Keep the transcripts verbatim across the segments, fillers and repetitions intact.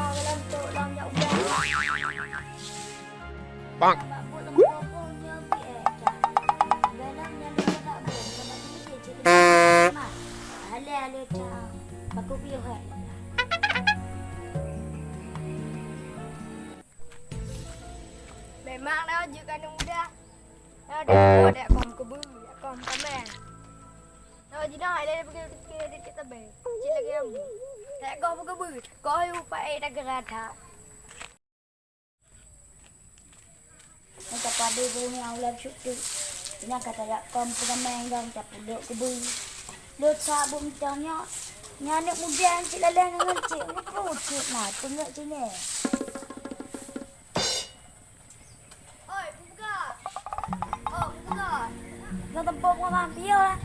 Ka geulontok lom jak udah. Bang. Bak buet lam bobong nyoe pi eh, dah. Dalam nyan dah tak buet, sama tu je cerita mak. Aleh-aleh dah. Baku piôh eh. Memang dah jeuet keu aneuk muda. Dah dek buet, dek kom keubeu, dek kom kaméng. Dah jinoe hai lé pergi ke dikit tebe. Cit lagi am. Dek kom keubeu, koi upai dah geurata. Meuka pade bunoe ulat syuting. Nyan ka tajak kom peugaméng dong, tapulok keubui. Lôn sa buet mantong nyoe. Nyan aneuk muda cit laleng ngon cit, ngeuprucut na, teungeut cine. Oi, buka. Oh, buka. Nyoe tempo buka mah, piôh lah.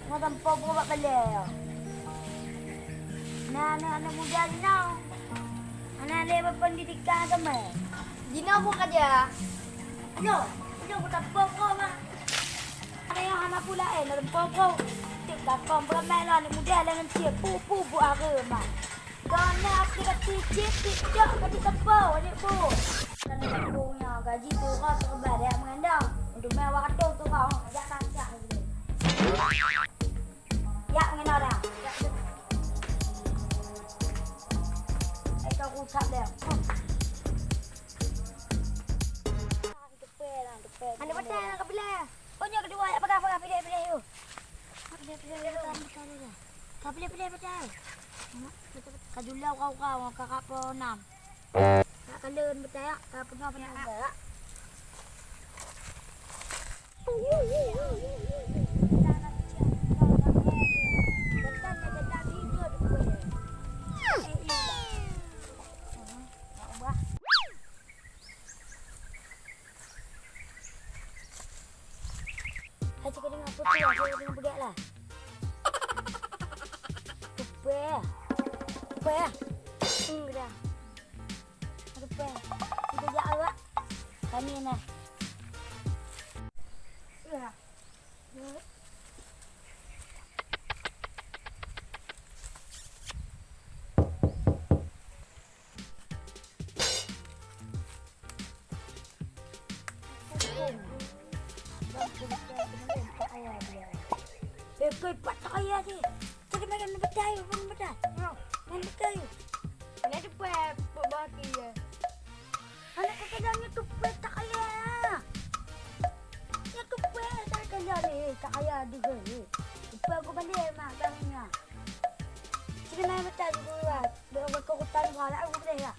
Ngon tampông bak balèe. Na aneuk-aneuk muda jinoe hana lé beupeundidikan teuma. Jinoe buet keureuja. Ayo, ayo beutabông kong, Mak. Ada nyang hana pula, eh, na tampông kong. Tik takong beureumaih lom aneuk muda lagèe nyan cit. Pu, pu, bu are, Mak. Gobnyan aplikasi cit TikTok ka jiteupeue, aneuk bu. Kan kampung nyoe gaji turun teubang dak meungandong. Untuk meuwah tu turun, jak tangkah dulu. Jak meungandong dah. Hai kau rusak dah. Teupeue lah, teupeue. Aneuk batang ka pilih. Oh, nyoe keudua, jak peugah, peugah, pilih, pilih, yuk. Pilih, pilih, pilih, batang, batang, batang. Ka pilih, pilih, batang. Ka julau kau, kau, kakak peuh nam. Nak kalen batang, ya. Ka peunyoh, peunyoh, ya. Hai, cakap dengan apa tu? Cakap dengan budak lah. Teupeue. Teupeue. Hmm, dah. Teupeue. Kita jak awak. Kami nah. Ya. Eh, kau pat tak kaya je. Cari makan petai, makan petai. Makan petai. Nak cepat buat baki ya. Anak kecil dah nyetup tak kaya. Nyetup tak kaya ni, tak kaya juga ni. Lupa aku balik mak kami nya. Cari makan petai juga lah. Buat kau hutan kau lah aku boleh ya.